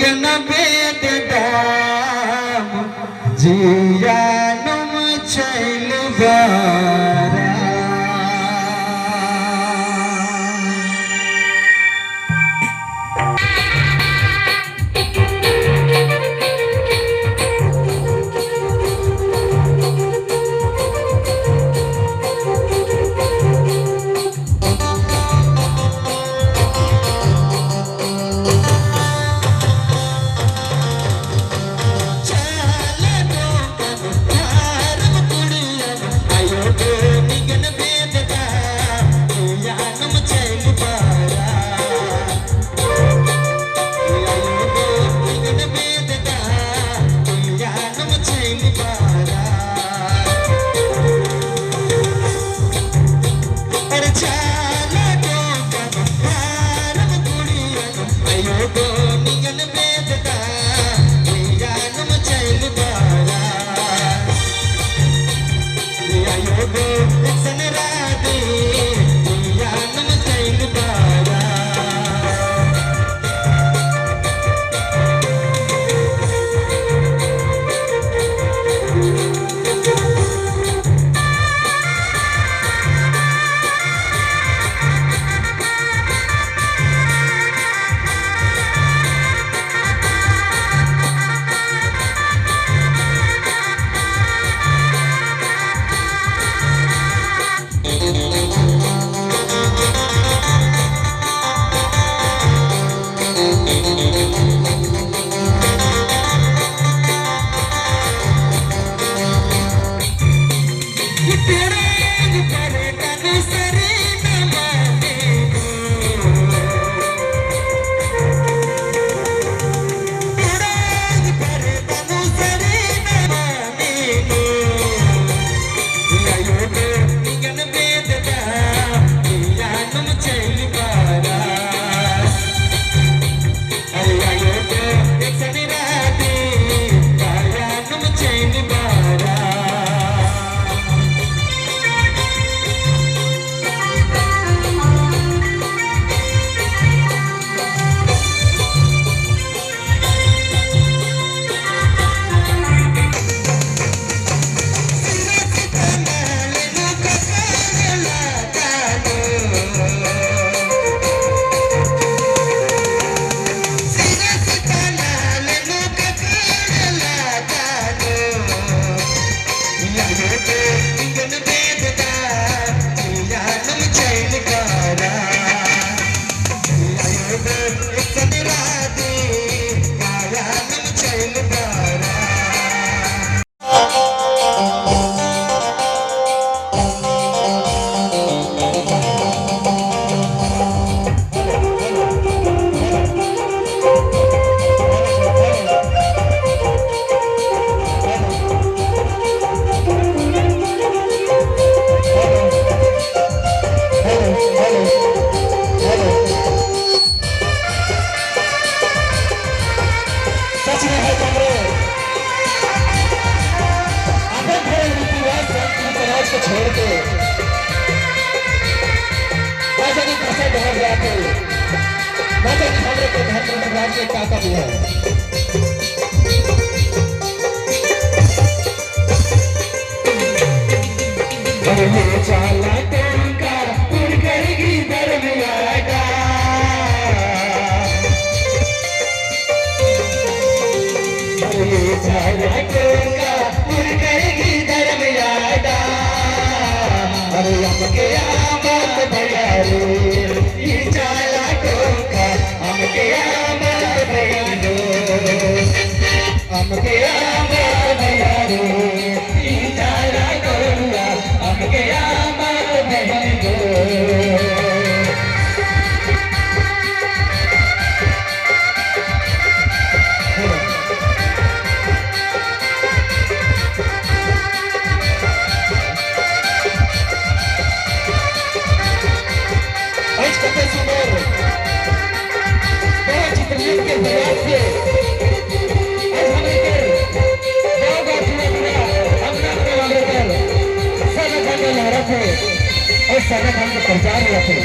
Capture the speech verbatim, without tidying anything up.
कन बेद्ददम जिया नुम चैल बरा। सच में है कमरे, अपन धर्म रीति रिवाज, संस्कृति समाज को छोड़ के, ना जाने कैसे डहर जाते, ना जाने हमरे के धर्म रीति रिवाज में का का दिया है। अरे ये चाला टोंका पुरकर की धर्म यादा। अरे ये चाला टोंका पुरकर की धर्म यादा। अरे अमके आमत भैया रे, ये चाला टोंका अमके आमत भैया रे। अमके आमत भैया रे, ई चाला टोंका अमके आमत भैया रे। आज कते सुंदर, बहुत चित्रलिंग के प्रयास से आज हमरे के गाँव गाँव, पूरा पूरा अंगना अंगना वाले कर सादा झंडा लहरात है और सादा झंडा प्रचार होत है।